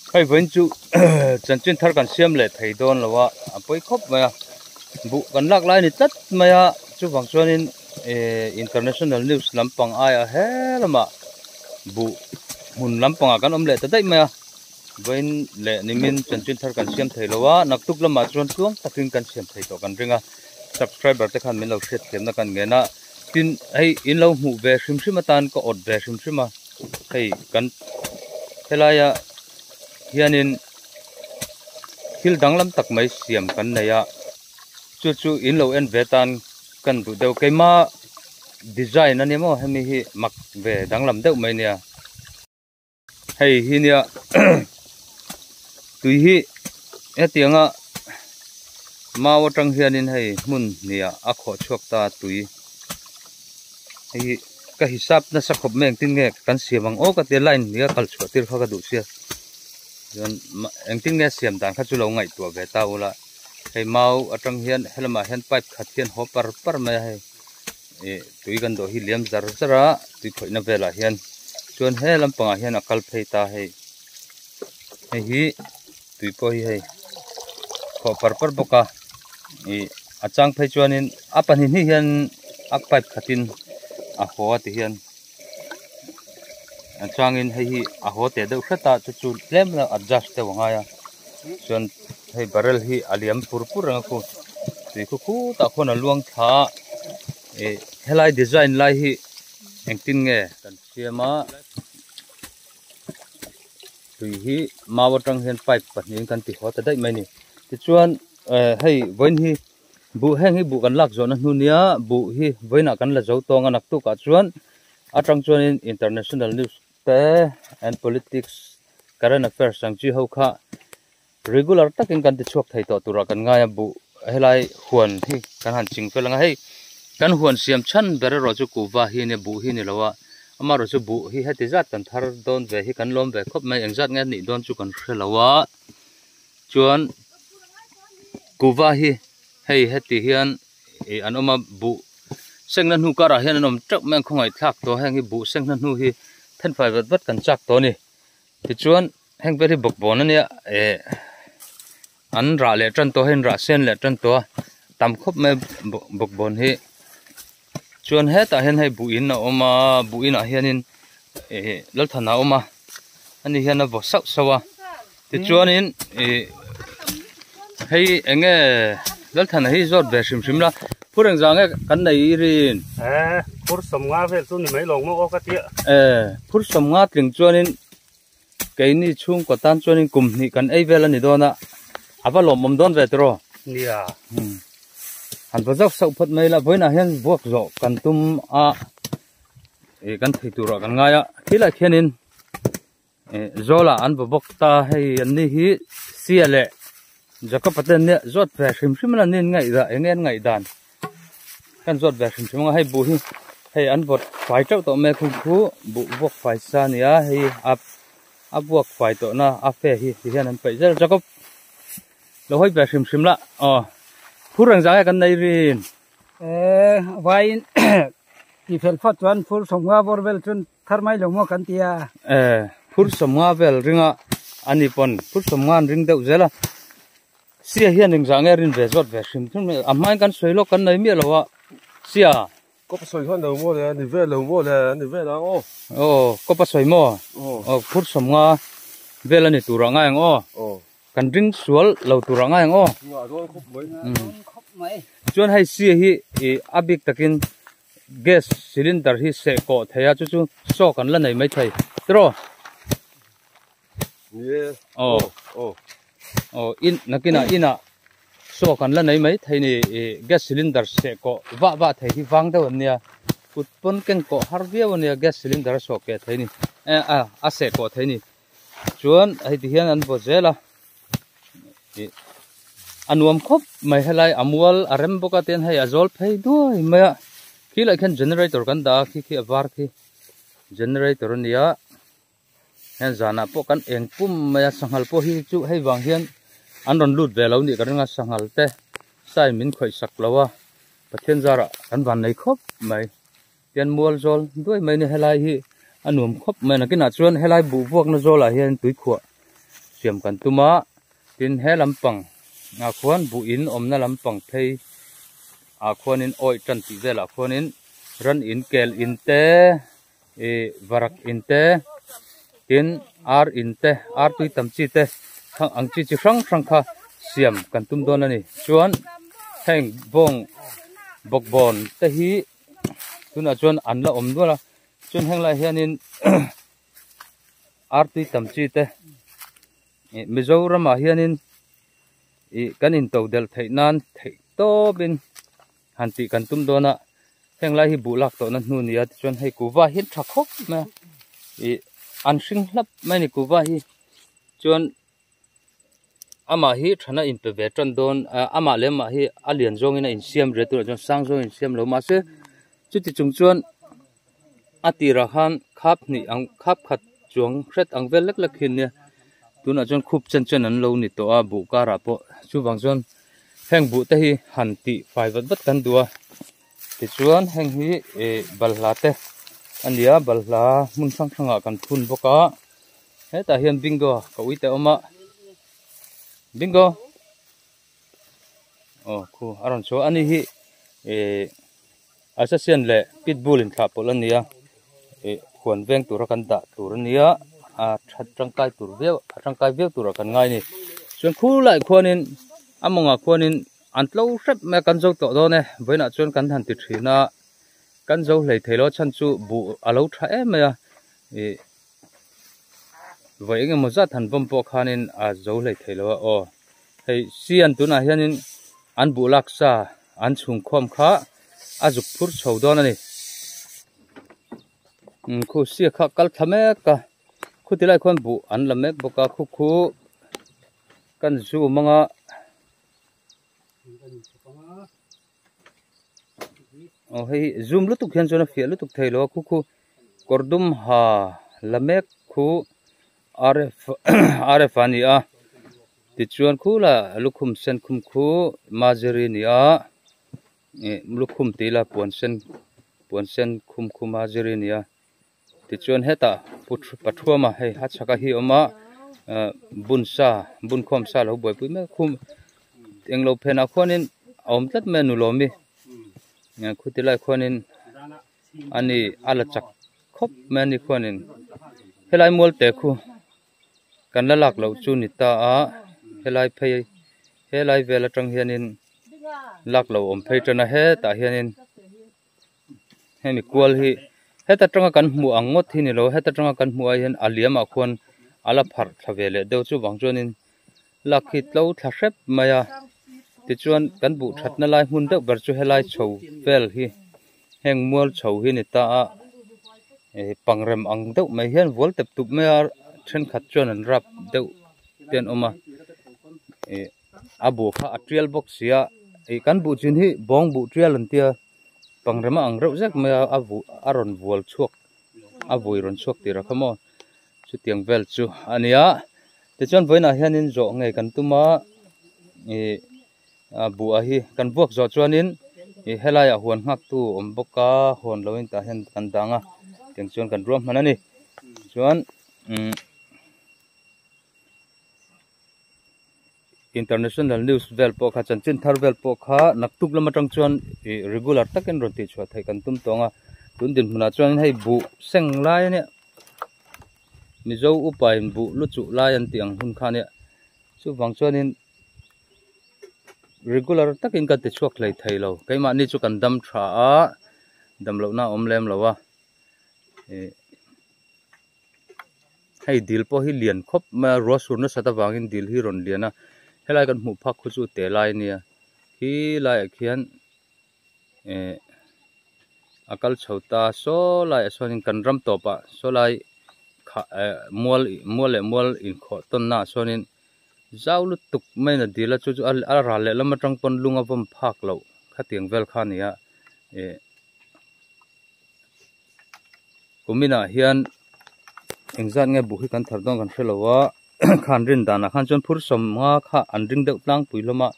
Hei vawiin chu chanchin thar kan siam leh thei dawn lo a, a pawi khawp mai a, buh kan lak lai a ni tlat mai a, chuvang chuanin eh international news lampang aia he lamah buh hmun lampangah kan awm leh ta daih mai a, vawiin leh nimin chanchin thar kan siam thei lo a, naktuk lamah chuan tluang takin kan siam thei tawh kan ring a, subscriber te khan min lo hriatthiamna kan ngen a, tin hei in lo hmuh ve hrim hrim atan ka awt ve hrim hrim a. Hei kan helaia hianin thil danglam tak mai siam kan nei a chu chu in lo en ve tan kan duh deuh keima design a nia maw hemi hi mak ve danglam deuh mai nia hei hi nia tui hi hetianga mau atang hianin hei hmun hniah a khawh chhuak ta tui hei hi. Ka hisap nasa khawp mai engtin nge kan siam ang aw ka tia line nia kal chhuah tir kha ka duh sia chuan engtin nge siam dan kha chu lo ngaihtuah ve ta ula hei mau atang hian helamah hian pipe khat hian haw par par mai a hei ih tui kan dawh hi liam zar zar a tui khawihna velah hian chuan he lampangah hian a kal phei ta hei hei hi tui pawh hi hei khawh par par bawk a ih a chang phei chuanin a pahnih hnih hian a pipe khatin a haw a ti hian a changin hei hi a haw teh deuh hret a chu chu tlem la adjust deuh a ngai a chuan hei barrel hi a liam pur pur reng a khu tui khu khutah khuan a luang thla a ih helai design lai hi engtin nge kan siam a. Tui hi mau atang hian pipe pahnihin kan ti haw ta daih mai a ni. Tichuan eh hei vawiin hi buh heng hi buh kan lak zawhna hnu nia buh hi vawiinah kan la zo tawng a naktukah chuan atang chuanin international news te and politics current affairs ang chi ho kha regular takin kan ti chhuak thei tawh turah kan ngai a buh helai huan hi kan han ching fel ang a hei kan huan siam chhan ber erawh chu kuhva hi ania buh hi a ni lo a amaherawh chu buh hi heti zat kan thar dawn ve hi kan lawm ve khawp mai engzat nge a nih dawn chu kan hre lo a chuan kuhva hi hei heti hian ih an awm a buh sengna hnu karah hian an awm teuh mai a an khawngaihthlak tawh a heng hi buh sengna hnu hi thenfai vat vat kan chak tawh a ni tichuan. Heng vel hi bawkbawn a nia eh an rah leh tan tawh a hei an rah sen leh tan tawh a tam khawp mai bawkbawn hi chuan hetah hian hei buh in a awm a buh inah hianin eh Lalthana a awm a ani hian a vaw sauh sauh a tichuanin ih hei eng nge Lalthana hi zawt ve hrim hrim la phur engzah nge kan nei i rin eh phur sawmnga vel chu ni mai lo maw aw ka tia eh phur sawmnga tling chuanin. Keini chhungkaw tan chuanin kum hnih kan ei vel a ni dawn a, a va lawmawm dawn ve tiraw? Nia. Han va zauh sauh phawt mai la, vawiinah hian vuak zawh kan tum a, ih kan thei turah kan ngai a, thilai khianin ih Zawla an va bawk ta, hei an ni hi Sia leh Jacob-a te an nia, zawt ve hrim hrim an ni an ngaihdan, eng nge an ngaihdan? Kan zawt ve hrim hrim ang a, hei buh hi hei an vawt fai teuh tawh mai a khum khu buh vuak fai sa a ni a, hei a a vuak fai tawh na a fe hi ti hian an paih zel Jacob lo hawi ve hrim hrim la aw phur reng zang e kan nei rin. Eh vaiin ti fel phawt chuan phur sawmnga bawr vel chuan thar mai lo maw kan ti a. Eh phur sawmnga vel ringa a ni pawn phur sawmnga an ring deuh zel a. Sia hian engzah nge rin ve zawt ve hrim hrim mai a hmain kan sawi lawk kan nei miah lo a sia. Kawp a sawi khan lo maw le a ni vel lo maw le a ni vel ang aw. Aw kawp a sawi maw aw phur sawmnga vel a ni tur ah ngai ang aw kan ring sual lo tur ah ngai ang aw. Ngah dawn khawp mai. Khawp mai. Chuan hei sia hi ih a bik takin gas cylinder hi seh kawh thei a chu chu saw kan la nei mai thei tiraw. Aw aw in nakinah inah saw kan la nei mai thei ni ih gas cylinder seh kawh vah vah thei hi vang deuh an nia kut pawn keng kawh har viau a nia gas cylinder a sawh keh thei ni eh a a seh kawh thei ni chuan hei ti hian an vaw zel a ih a nuam khawp mai helai a mual a rem bawk a tin hei a zawl phei duai mai a khilai khian generator kan dah a khi khi a var khi generator a nia. Heng zanah pawh kan eng pum mai a sanghal pawh hi chu hei vang hian an rawn lut ve lo nih ka ring a sanghal te sai min khawih sak lo a Pathian zarah kan van nei khawp mai tian mual zawl duai mai a ni helai hi a nuam khawp mai nakinah chuan helai buh vuakna zawlah hian tuikhuah. Siam kan tum a, tin he lampang ah khuan buh in awmna lampang phei ah khuanin awih tan tih velah khuanin ran in kel in te ih varak in te tin ar in te ar tui tam chi te ang chi chi hrang hrang kha siam kan tum dawn a ni chuan heng bawng bawkbawn te hi tunah chuan an la awm nual a chuan heng lai hianin ar tui tam chi te ih Mizoramah hianin ih kan into delh theih nan theih tawpin han tih kan tum dawn a heng lai hi buh lak tawhna hnu nia tichuan hei kuva hi tha khawp mai a ih an hring hlap mai a ni kuva hi chuan amah hi thana inpe ve tan dawn amah leh amah hi a lian zawngin a insiam ve turah chuan sang zawngin a insiam lo mahse chuti chung chuan a tirah khan khap hnih ang khap khat chuang hret ang vel lek lek hi ania tunah chuan khup chen chen an lo ni tawh a buh karah pawh chuvang chuan heng buh te hi han tih fai vat vat kan duh a tichuan heng hi ih balhla te a ni a balhla hmun hrang hrangah kan phun bawk a. Hetah hian bingo ka ui te a awm a bingo aw khu a rawn chhuah a ni hi ih assassin leh pitbull in thlah pawlh a ni a ih huan veng tura kan dah tur a nia a tha tangkai tur viau a tangkai viau turah kan ngai a ni chuan khulaiah khuanin a mawngah khuanin an tlo hrep mai a kan zo tawh dawn e vawiinah chuan kan han ti thin a kan zo hlei thei lo a chhan chu buh a lo tha em mai a ih. Vawi eng emaw zat han vawm pawh khanin a zo hlei thei lo a aw hei sian tunah hianin an buh lak sa an chhung khawm kha a zuk phur chho dawn a ni umm khu sia kha kal thla mek a khuti lai khuan buh an la mek bawk a khu khu kan zoom anga. Aw hei hi zoom lutuk hian chuan a fiah lutuk thei lo a khu khu kawr dum ha la mek khu rf rf a ni a tichuan khu la lukhum sen khum khu maziri a ni a ih lukhum tih ila puan sen puan sen khum khu maziri a ni a tichuan hetah pathuama hei a chhaka hi a awm a ah bun sa bun khawm sa lo buaipui mek khum englo phenah khuanin a awm tlat mai a nulawmi khuti lai khuanin ani a la chak khawp mai ani khuanin helai mual te khu kan la lak loh chu ni ta a helai phei helai vel atang hianin lak loh awm phei tan a hetah hianin. Hemi kual hi heta tanga kan hmuh ang ngawt hi ni lo heta tanga kan hmuh ah hian a liam ah khuan a la pharh thla ve leh deuh chuvang chuanin lak hi tlo thla hrep mai a tichuan kan buh thatna lai hmun deuh ber chu helai chho vel hi heng mual chho hi ni ta a ih pangrem ang deuh mai hian vual tep tup mai a thenkhat chuan an rap deuh te an awm a ih a buh kha a tial bawk si a ih kan buh chin hi bawng buh tial an tia. Pangrema ang reuh zek mai a a vuh a rawn vual chhuak a vui rawn chhuak tir a kha maw chutiang vel chu a ni a tichuan vawiinah hianin zawh ngei kan tum a ih a buh hi kan vuak zawh chuanin ih helaiah huan nghak tu a awm bawk a huan lo in tah hian kan dang a tiang chuan kan ruahman a ni chuan umm. International news vel pawh kha chanchin thar vel pawh kha naktuk lam atang chuan ih regular takin rawn tih chhuah theih kan tum tawng a tun dinhmunah chuan hei buh seng lai ania mizo upa in buh lu chuh lai an tih ang hun kha ania chuvang chuanin regular takin kan ti chhuak hlei thei lo keimahni chu kan dam tha a dam lohna a awm lem lo a ih. Hei dil pawh hi lian khawp mai a ruah sur nasat avangin dil hi rawn lian a helai kan hmuh phak khu chu te lai a nia khi laiah khian eh a kal chho ta saw laiah sawnin kan ram tawpah saw lai kha eh mual mual leh mual inkhawh tawnna ah sawnin zau lutuk maiin a dil a chu chu a ral leh lam atang pawn lung a vawm phak loh khatiang vel kha a ni a eh. Kuminah hian engzat nge buh hi kan thar dawn kan hre lo a khan rin danah khan chuan phur sawmnga kha an ring deuh tlangpui hlawm a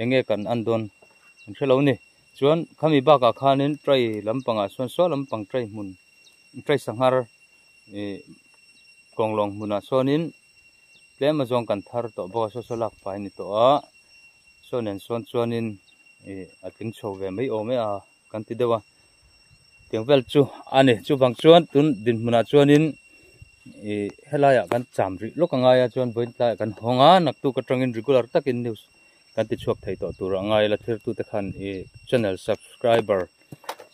enge kan an dawn kan hre lo a ni chuan khami bakah khanin tray lampangah sawn saw lampang tray hmun tray sanghar ih kawnglawng hmunah sawnin. Tlem azawng kan thar tawh bawk a saw saw lak fai a ni tawh a saw nen sawn chuanin ih a tling chho ve mai awm e a kan ti deuh a tiang vel chu a ni chuvang chuan tun dinhmunah chuanin ih helaiah kan cham rih lawk angai a chuan vawiin tlaiah kan hawng a naktuk atangin regular takin news kan ti chhuak thei tawh tur a ngai la thirtute khan ih channel subscriber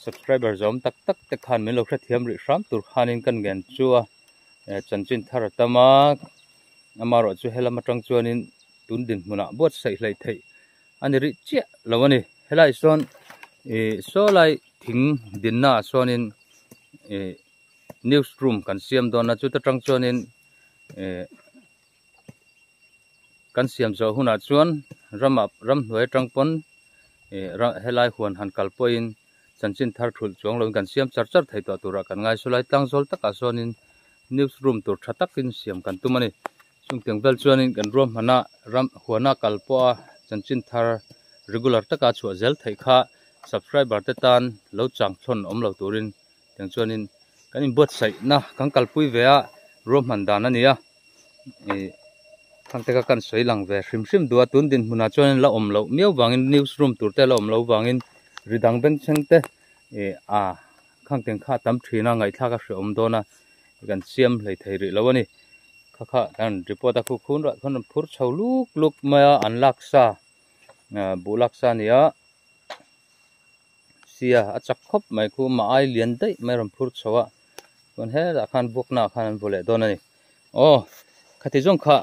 subscriber zawm tak tak te khan min lo hrethiam rih hram tur khanin kan ngen chu a. Chanchin thar a tam a, amaherawh chu helam atang chuanin tun dinhmunah buatsaih hleih theih a ni rih chiah lo a ni. Helai sawn ih saw lai thing dinna ah sawnin ih news room kan siam dawn a, chuta tang chuanin ih kan siam zawh hunah chuan ramah ramhnuai atang pawn ih helai huan han kal pawhin Chanchin thar thulh chuang loin kan siam char char thei tawh turah kan ngai saw lai tlangzawl takah sawnin news room tur tha takin siam kan tum a ni. Chungtiang vel chuanin kan ruahmana ram huana kal pawha chanchin thar regular taka chhuah zel theih kha subscriber te tan lo chang thlawn awm lo turin tiang chuanin kan inbuatsaihna kan kalpui ve a ruahman dan a ni a. Ih khangte kha kan sawi lang ve hrim hrim duh a tun dinhmunah chuan la awm loh miau vangin news room tur te la awm loh vangin ri dang beng thleng te ih a khangteng kha a tam thin a ngaihthlak a hrehawm dawn a kan siam hlei thei rih lo a ni kha kha kan report a khu khun rah khan an phur chho luk luk mai a an lak sa ah buh lak sa a ni a sia a chak khawp mai khu mah ai lian daih mai a rawn phur chho a chuan hetah khan buakna ah khan an vaw leh dawn a ni aw khati zawng kha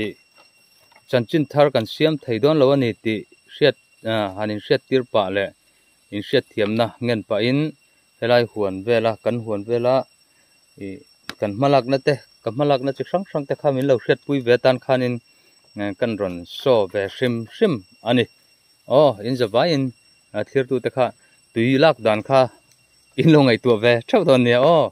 ih chanchin thar kan siam thei dawn lo a ni tih hriat ah han inhriat tir pah leh inhriat thiamna ngen pahin helai huan vela kan huan vela ih kan hmalakna te ka hmalakna chi hrang hrang te kha min lo hriatpui ve atan khanin kan rawn saw ve hrim hrim a ni. Aw, in zavaiin thirtute kha tui lak dan kha in lo ngaihtuah ve theuh dawn nia aw.